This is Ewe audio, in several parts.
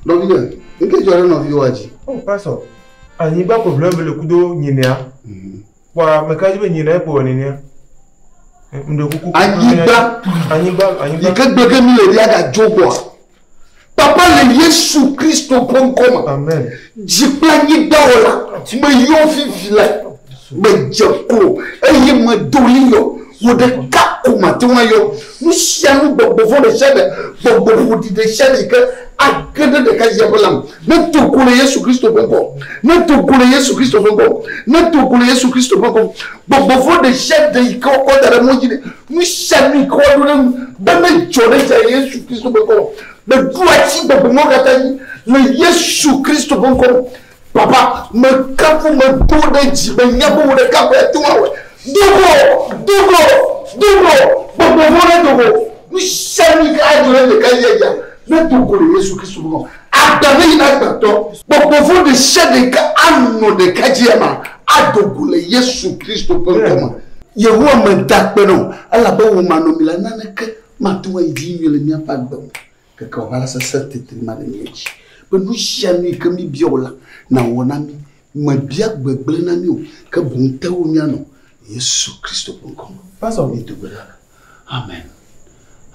Nɔvinye, ŋke dzɔ ɖe nɔviwoa dzi? Oh, pastor, anyigba problem le kudo nyinea. Kpɔa meka dzi be nyina kpo nenea. Ŋɖe kuku. Anyigba. Anyigba, anyigba. Yi ke gbe ke mi le ɖia gadzo gbɔa. Papa le Yesu Kristo ƒe ŋkɔ me. Amen. Dzi kple anyigba wɔla, meyɔ fifi le, medze klo eye medo ɣli yɔ. Wò ɖeka ko mate ŋu ayɔ. Nu sia nu gbɔgbɔ vɔ̃ ɖe sia ɖe, gbɔgbɔ ƒoɖi ɖe sia ɖe yi ke age ɖe ɖekadzia ƒe lãme. Nedo go le Yesu Kristo ƒe ŋkɔ. Nedo go le Yesu Kristo ƒe ŋkɔ. Nedo go le Yesu Kristo ƒe ŋkɔ. Gbɔgbɔ vɔ̃ ɖe sia ɖe yi ke wokɔ da ɖe mɔ dzi ɖe, nu sia nu yi ke woaɖo ɖe ŋu be nedzɔ ɖe dza Yesu Kristo ƒe ŋkɔ me. Meɖo asi gbɔgbɔ mawo katã dzi le Yesu Kristo ƒe ŋkɔ me. Papa, mekafu medo ɖe dzi, menya be wò ɖeka koe ate ŋu awɔe. Do go! Do go! Do go! Gbɔgbɔ vɔ̃ nedo go! Nu sia nu yi ke adzɔ ɖe ɖeka dzia dzia, nedo go le Yesu Kristo ƒe ŋkɔ me. Agba neyina agbetɔ. Gbɔgbɔ vɔ̃ ɖe sia ɖe yi ke anɔ ɖeka dzia ma, ado go le Yesu Kristo ƒe ŋkɔ me. Yehowa meda akpe na wò elabe wò manɔmee la, naneke mate ŋu ayi dzi nyuie le míaƒe agbe me o. Keke wòava la sesẽ tetri ma ɖe mía dzi be nu sia nu yi ke míbia wò la, nàwɔ na mí. Mebia gbegblẽ na mí o, ke boŋ te wo míanɔ Yesu Kristo ƒe ŋkɔ me. Pastor. Mído gbe ɖa. Amen.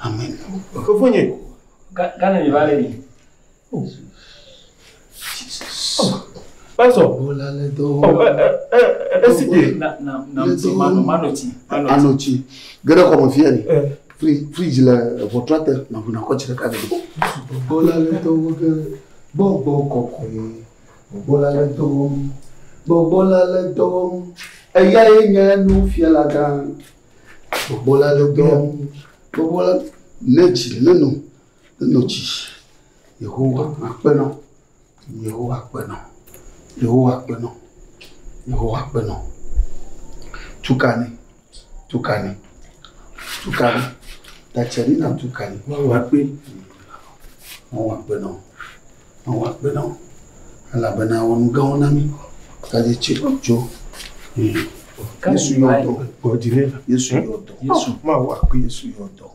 Amen. Fofonye. Gane mi va le yi. Pastor. Bola le dɔ. Oh, esi de. Na na na ti mano mano ti. Ano tsi. Ge ɖe xɔme fia ni. Fridge le ʋɔtrua te nàʋu nàkɔ tsi ɖeka ɖe. Gbɔgbɔ la le dɔ wɔ ge. Gbɔgbɔ kɔkɔe. Gbɔgbɔ la le dɔ wɔm. Gbɔgbɔ la le dɔ wɔm. Eyae nye nufiala gã. Gbɔgbɔ la le dɔ wɔm. Gbɔgbɔ la ne tsi neno neno tsi. Yehowa akpe nɔ. Yehowa akpe nɔ. Yehowa akpe nɔ. Yehowa akpe nɔ. Tukani. Tukani. Tukani. Tatsani na tukani. Mawu akpe. Mawu akpe nɔ. Mawu akpe nɔ. Elabena wɔ nu gãwo na mí. Kadzi tsi tso. Yesu yɔ dɔ. Gbɔdzi ne. Yesu yɔ dɔ. Yesu. Mawu akpe. Yesu yɔ dɔ.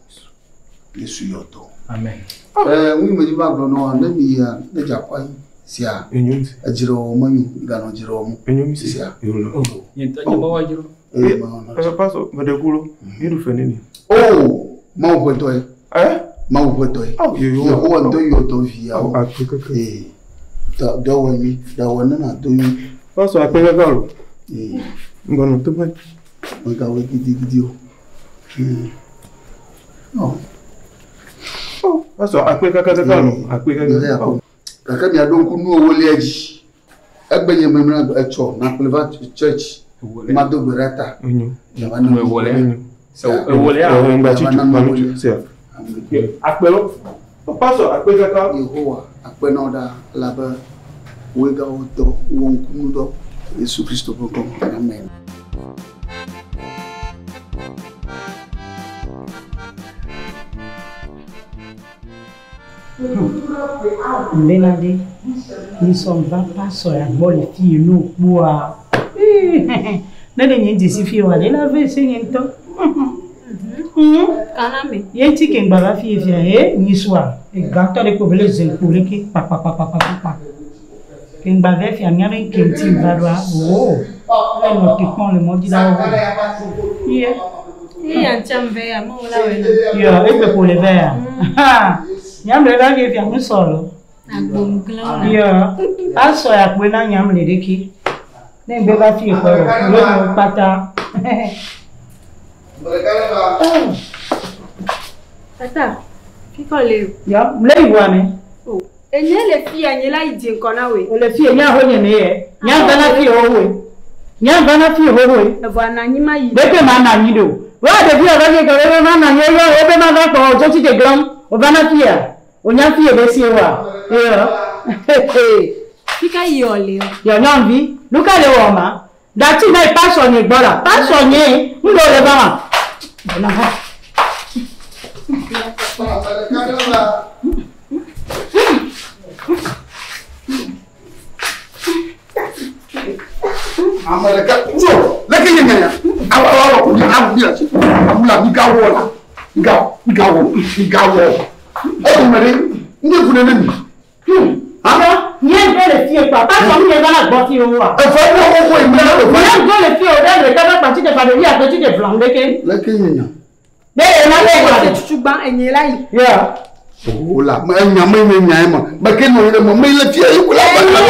Yesu yɔ dɔ. Amen. Ŋu me dzi va gblɔ nɔ ne mi yia ne dze akɔ anyi sia Enyo ŋuti. edzre wɔ menyo ganɔ dzre wɔ mu Enyo ŋuti. sia. Yolo. Nye ŋutɔ nye bɔ wa dzro. Eye menɔ Eh, pastor, meɖe ku lo. Mi ɖu fe neni. O Mawu ƒe dɔe. Eh? Mawu ƒe dɔe. Oh, Yehowa. Yehowa ŋutɔ yɔ dɔ viawo. Oh, akpe keke. Ee. Dɔ dɔ wɔ nyui. Dɔ wɔ ne nàdo nyui. Pastor, akpe keke lo. Ee. Ŋgɔnɔ to me. Megawɔe gidigidi o. Oh. Oh, pastor, akpe keke keke lo. Akpe Mele keke. akɔ. Gake miaɖo ŋku nu ewolia dzi. Egbe nye memlã etsɔ nakplɔe va church. Mado gbe ɖa ta. Enyo. Miava na nu. Ewolia. Enyo. Ewolia. Eh, ŋgba tsi Miava tso, na nu ŋgba ewolia. tsi tso. Sia. Akpe lo. Oh, pastor, akpe keke. Yehowa akpe na wò ɖaa elabe wòe gawɔ dɔ wɔ ŋkunudɔ. Yesu Kristo ƒe ŋkɔ me. Amen. Bena ɖe nyisɔ va pasɔ ya gbɔ le fi yi no kpoa. Ne ɖe nye dzesi fi wa ɖe la ve se nye ŋutɔ. Kana me. Ye ŋuti ke ŋgba va fi yi fia he nyisɔa egatɔ ɖe kpo be le ze kpo ɖe ke kpakpakpakpakpa. Ke ŋgba va fia mía be ke ŋuti va ɖoa o. Ele nɔ te kpɔm le mɔdzi la wo. Ye. Eya ŋuti ame ya me wo la wɔe na. Yɔ egbe ƒo le va ya. Nyamle va fi fia nusɔ lo. Agbomgblẽ wo la. Yɔ asɔ ya kpoe na nyamle ɖeke. Ne ŋgbe va fi xɔ o, le nu kpata. Tata, fi kɔ le o. Yɔ, mle yi ʋua me. O. Enye le fi ya nye la yi dze ŋkɔ na woe. O le fi nye aho nye me yɛ. Nya va na fi hohoe. Nya va na fi hohoe. Evɔ na anyi ma yi. Ɖeke ma na anyi ɖo. Wa ɖevi ya va fi ke be ma na anyi eyɔ wo be ma va kpɔ o tso tsi te glɔm. O va na fi ya. O nya fi be si wa. Yɔ. Fi ka yi wɔ le o. Yɔ nyɔnuvi, nu ka le wɔ ma? Dati na yi pasɔ nye gbɔ la. Pasɔ nye, nu ɖe le va ma. Bona ha. Ame ɖeka tso leke Wula mi ga wɔ la. Mi ga mi ga wɔ mi ga wɔ. Eyi me ɖe n de kun ne mi. Ah. Nye ŋutɔ le fie kpa. Pastor mi va na gbɔ fi wo wa. Efa wo wo wo mi na efa. Nye ŋutɔ le fie o ɖe ɖeka va kpa tsi te fa ɖevi akpe tsi te vlam ɖeke. Leke nye nya. Ɖe ye na le gba ɖe. Tutugbã enye la yi. Ya. O la me nya me nye nya ma. Me ke nɔ ɖe me me le fie yi kula ba la.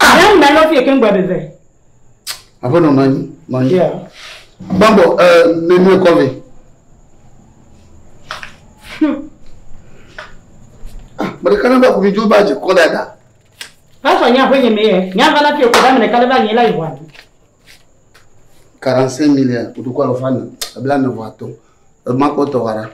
Ah. Nye ŋutɔ le fie ke ŋgbɛ beve. Aƒe nɔ anyi nɔ anyi. Ya. Gbãbɔ nenu kɔ vɛ. Ah, me ɖeka ne va ku mi dzo ba dze kɔ dada. Pastor nye aƒe nye me ye. Nye va na fie ko ba me ɖeka ɖe va nye la yi ʋua. 45 milliards kotoku alɔfa ne ebla ne vɔ atɔ ema kpɔtɔ wara.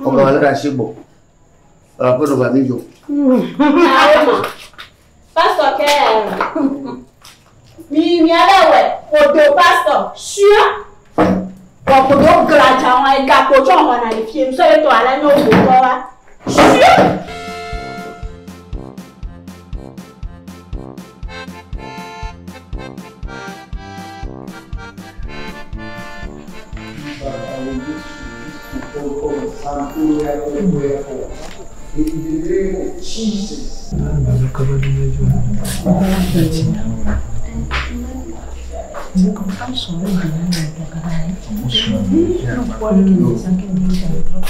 Ɔgɔ ale ɖe asi gbɔ. Aƒe nɔ ba mi dzo. Pastor kɛ mi mi ale wɛ kodo pastor sua wɔ kodo gladza wɔn gakpo tsɔ wɔn na le fie musɔ le tɔ ale nye wo tɔ wa sua.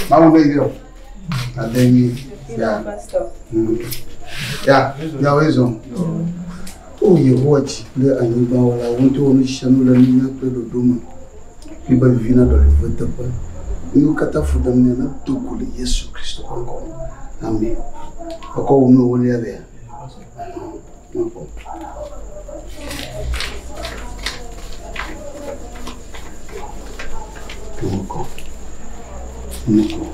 Mawu ne yɔ. Ade nyi. Ya. Ya, ya wo zɔn. O Yehowa dzi kple anyigba wɔla, wo ŋutɔ wɔ nu sia nu le nunya kple ɖoɖo me. Mi be vivi na ɖɔ le ve teƒe. Nuwo katã fu ɖem nɛ ne do go le Yesu Kristo ƒe ŋkɔ me. Amen. Ekɔ wo nu ewolia vɛa? Makpɔ. Ŋkɔ. Ŋkɔ.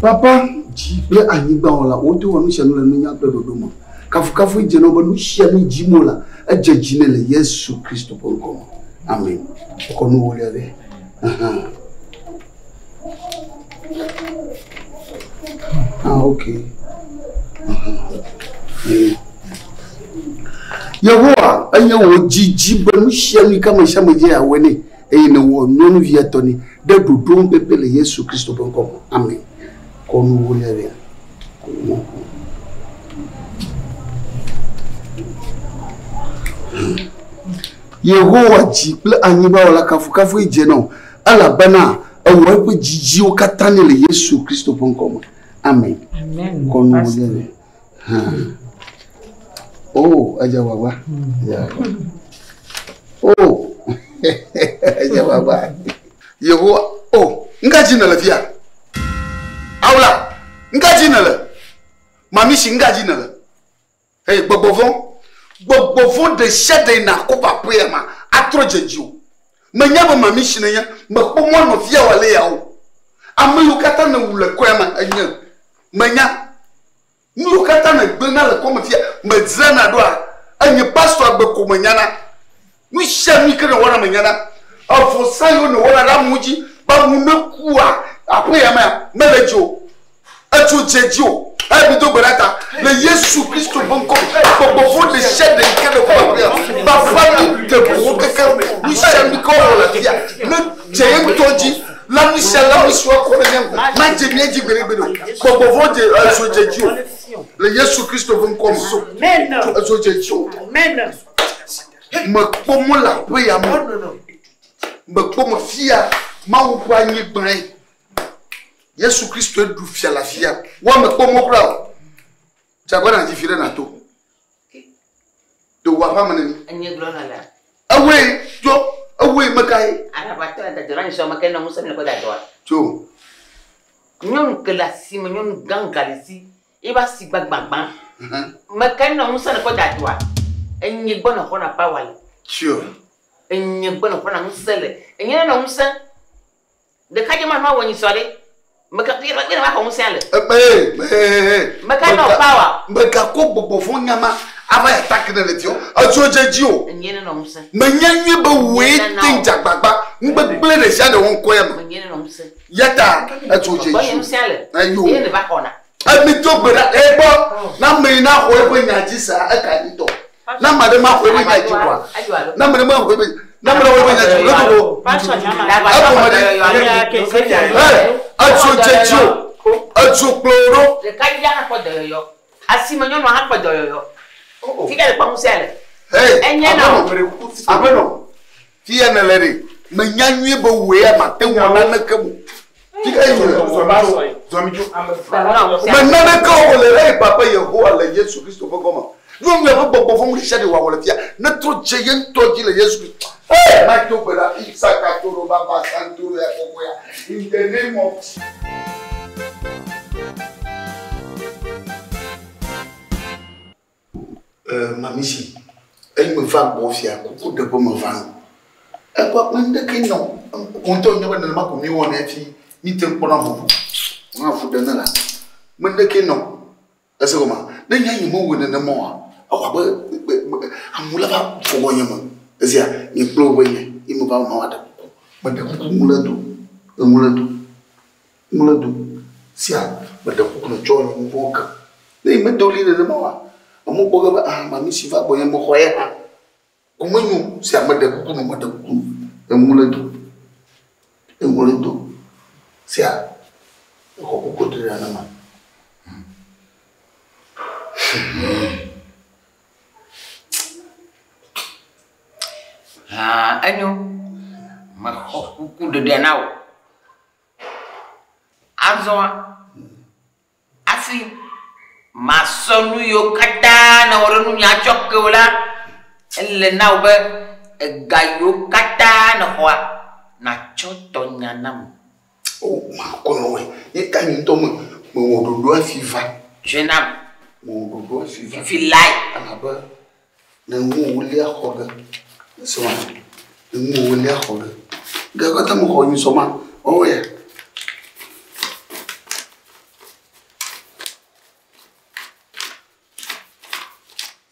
Papa dzi kple anyigba wɔla, wo ŋutɔ wɔ nu sia nu le nunya kple ɖoɖo me. Kafukafu dze na wo be nu sia nu dzi mo la, edze dzi nɛ le Yesu Kristo ƒe ŋkɔ me. Amen. Ekɔ nu ewolia vɛ. Ah, okay. Yehowa enye wò dzidzi be nu sia nu yi ke ame sia ame dze yeawɔe nɛ eye nèwɔ nyɔnuvia tɔ nɛ ɖe ɖoɖo nu pɛpɛ le Yesu Kristo ƒe ŋkɔ me. Amen. Kɔ nu ewolia vɛa. Kɔ nu kɔ. Yehowa dzi kple anyigba wɔla kafukafu dze na wò elabena ewɔ eƒe dzidziwo katã nɛ le Yesu Kristo ƒe ŋkɔ me. Amen. Amen. Kɔ nu ewolia vɛ. Hã. Oh, edze gbagba. Edze gbagba. Oh, edze gbagba. Yehowa, oh, ŋka dzi nèle fia? Awula, ŋka dzi nèle? Mamisi, ŋka dzi nèle? Hey, gbɔgbɔ vɔ̃. Gbɔgbɔ vɔ̃ ɖe sia ɖe yina akɔ va aƒe ya ma atrɔ dze dzi o. Menya be mamisi nenye, mekpɔ mɔ anɔ fia wòale ya o. Ame yiwo katã nèwu le kɔ ya me enye. Menya. Nu yiwo katã nègblẽna le kɔme fia, medzrana ɖoa, enye pastor agbe ko menyana. Nu sia nu yi ke nèwɔna menyana. Evɔsa yiwo nèwɔna ɖe amewo dzi be amewo nekua aƒe ya mea, mele edzi o. Etso dze dzi o. Eye mi do gbe ɖa ta le Yesu Kristo ƒe ŋkɔ me. Gbɔgbɔ vɔ̃ ɖe sia ɖe yi ke le kɔ aƒea, baba mi ɖe go wo kekeŋ. Nu sia nu yi ke wowɔ le afia, ne dze ye ŋutɔ dzi. La nu sia la nu si woakɔ ɖe mía ŋgɔ madze mía dzi gbeɖegbeɖe o. Gbɔgbɔ vɔ̃ dze ezo dze dzi o. Le Yesu Kristo ƒe ŋkɔ me. Ezo dze dzi o. Mekpɔ mɔ le aƒe ya me. Mekpɔ me fia Mawu ƒe anyigbae. Yesu Kristo ɖu fia le afia. Woa mekpɔ mɔ kura o. Dzagba na dzi fi ɖe nàto. Do wò aƒea me ne mi. Enye gblɔ na la. Ewoe tso ewoe mekae. Arabatɔ la dadɔ la nyisɔ me ke nɔ ŋusẽ mi le kɔ dadɔa. Tso. Nyɔnu ke le asi me nyɔnu gãga le si eva si gbagbagba. Me ke nɔ ŋusẽ le kɔ dadɔa. Enye gbɔ nɔ xɔna power le. Tso. Enye gbɔ nɔ xɔna ŋusẽ le. Enye nɔ ŋusẽ. Ɖeka dze ma nɔ wɔ nyisɔ ɖe. Meka yena ma xɔ ŋusẽ le. Ekpe Meka nɔ power. Meka ko gbɔgbɔ vɔ̃ nyama ava ya taki ne le fiɔ. Etso dze dzi o. Enye nɔ ŋusẽ. Menye nyuie be wòe te dze agbagba. Ŋugbegblẽ ɖe sia ɖe wɔ ŋkɔ ya me. Menye nɔ ŋusẽ. Yata etso dze Gbɔnye ŋusẽ le. Ayo. Ye ne va xɔna. Emi to gbe ɖa egbɔ na ame yi na xɔ eƒe nya dzi sa eka nyi tɔ. Na ame aɖe ma xɔ eƒe nya dzi oa. Adzo alo. Na ame ɖe ma xɔ eƒe na ame ɖe xɔ eƒe nya dzi o. Ne to Pastor nyama. Egɔme ɖe. Ya ke se fia. Ɛ etso dze dzi o. Etso kplɔ wo ɖo. Ɖeka ya hã kpɔ dɔyɔyɔ. Asime nyɔnua hã kpɔ dɔyɔyɔ. Fi ka le kpɔ ŋusẽ le. Hey, Enye na o. Aƒenɔ, fi ya nele ɖe, menya nyuie be wòe ya mate ŋu awɔ naneke mo. Fi ka yi le? Me naneke o le ɖe papa Yehowa le Yesu Kristo ƒe gɔme. Nyɔnua ƒe gbɔgbɔ vɔ̃ ɖe sia ɖe wòawɔ le fia. Ne trɔ dze ye ŋutɔ dzi le Yesu Kristo. Hey, mato gbe ɖa, Isaka toro baba santoro ya kɔkɔe ya. In the name of Jesus. Mamisi, eyi me va gbɔ fia kuku ɖe ƒe me va nu. Ekɔ akpe ŋɖeke nɔ ŋutɔ nye be nenema ko mi wɔnɛ fi mi te kpɔna vovo. Ŋa fu ɖe ne la. Me ŋɖeke nɔ. Ese gɔma. Ne nya yi me wɔ nenema oa, ewɔ abe amewo la va fɔ gbɔ nye me. Esia nye kple wo be nye ye me va ma wa ɖe kuku. Me ɖe kuku ŋu le do. Eŋu le do. Ŋu le do. Sia me ɖe kuku ne tsɔ nye nu vɔ̃ ke. Ne yi me do li nenema oa, amewo kpɔ ge be ah mamisi va gbɔ nye me xɔ ye hã. Kumenyo sia me ɖe kuku no me ɖe kuku no. Eŋu le do. Eŋu le do. Sia exɔ kuku ɖe ɖe anama. Hã enyo. Mexɔ kuku ɖeɖe na wò. Azɔa hafi masɔ nu yiwo katã nèwɔ ɖe nunye atsɔ ke wò la, ele na wò be ega yiwo katã nèxɔa, nàtsɔ tɔnya nam. O, makɔ na wòe. Ye ta nye ŋutɔ me mewɔ ɖoɖo hafi va. Tsɔe nam. Mewɔ ɖoɖo hafi va. Fifi lae. Elabe ne ŋu wòlia xɔ ge. Esrɔ̃, ne ŋu wòlia xɔ ge. Ga katã mexɔ nyi sɔ ma. Woawo ya.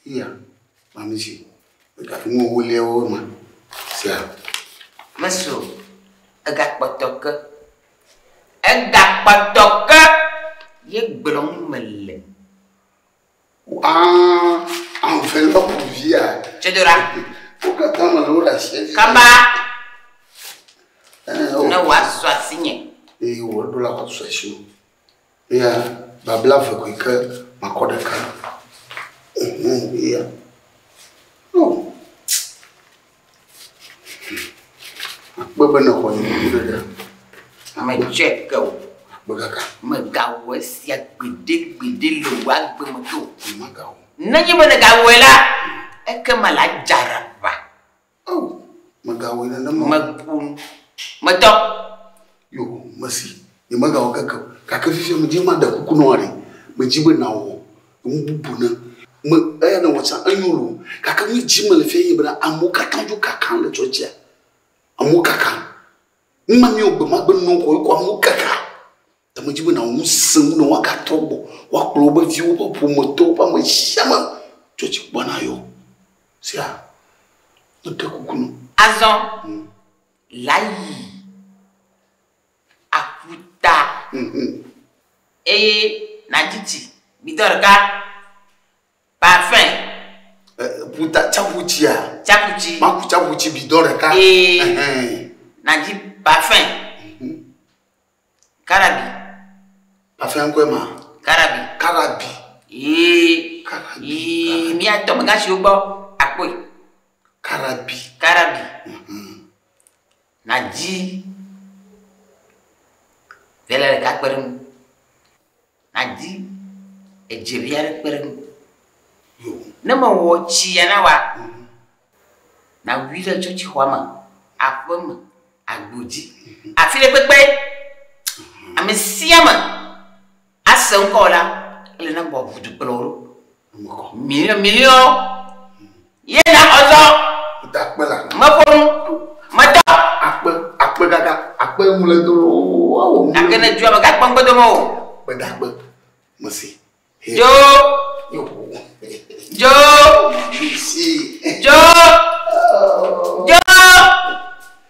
Iya, mamisi. Ega ŋu wòlia wo ma. Sia. Mesu, egakpɔtɔ ke. Egakpɔtɔ ke. Ye gblɔm mele. Ah, enveloppe via. Tso do ɖa. Wo katã me le wo ɖe asi. Kaba. Eh, Ne wòasu asinye. Eye wòɖo la wòasu asi o. Eya babla ve koe ke makɔ ɖeka. Eya. Oh. Akpe be nexɔ nye kuku ɖe ɖa. Metsɔe ke o. Akpe kaka. Megawɔ esia gbeɖegbeɖe le wò agbe me ke o. Magawɔ. Nenye be nègawɔe la, ekema la dzaraʋa. Oh, megawɔe nenema o. Meƒo nu. Metɔ. Yo, mesi. Nye megawɔ keke o. Gake fifia medzi be maɖe kuku na wò ɖe. Medzi be nawɔ enu bubu ne. Me eya ne wɔ tsã enyo loo. Gake nu dzi mele fia ye bena amewo katã dzo kakam le tsɔtsia. Amewo kakam. Numa míwo gbe ma gbe nɔ xɔ ko amewo kaka. Ta medzi be nawɔ ŋusẽ ŋu ne woagatrɔ gbɔ. Woakplɔ woƒe viwo, woƒe ƒometɔwo, woƒe ame sia ame tsɔtsi gbɔ na yewo. Sia, meɖe kuku nɔ. Azɔ la yi aƒuta. Eye nàdzi tsi bidɔ ɖeka. Parfum. Ƒuta tsaƒutsia. Tsaƒutsi. Maku tsaƒutsi bidɔ ɖeka. Ee. Nàdzi parfum. Karabi. Parfum ŋkɔe ma? Karabi. Karabi. Ee. Karabi. Ee, míatɔ megasiwo gbɔ akpɔe. Karabi. Karabi. Nàdzi vele ɖeka kpe ɖe ŋu. Nàdzi edzevi aɖe kpe ɖe ŋu. Ne mewɔ tsia na woa, nàwui ɖe tsɔtsixɔa me, aƒe me, agbo dzi. Afi ɖe kpekpe, ame sia ame ase ŋkɔ la, ele na gbɔ ʋudu kplɔ wo ɖo. Miliɔn miliɔn. Ye na xɔzɔ. Akpe la. Meƒo nu. Metɔ. Akpe akpe kaka akpe ŋu le do awɔ. Gake ne dzoa megakpɔ ŋgbedome o. Akpe da akpe. Mesi. Dzo. Dzo. Si. Dzo.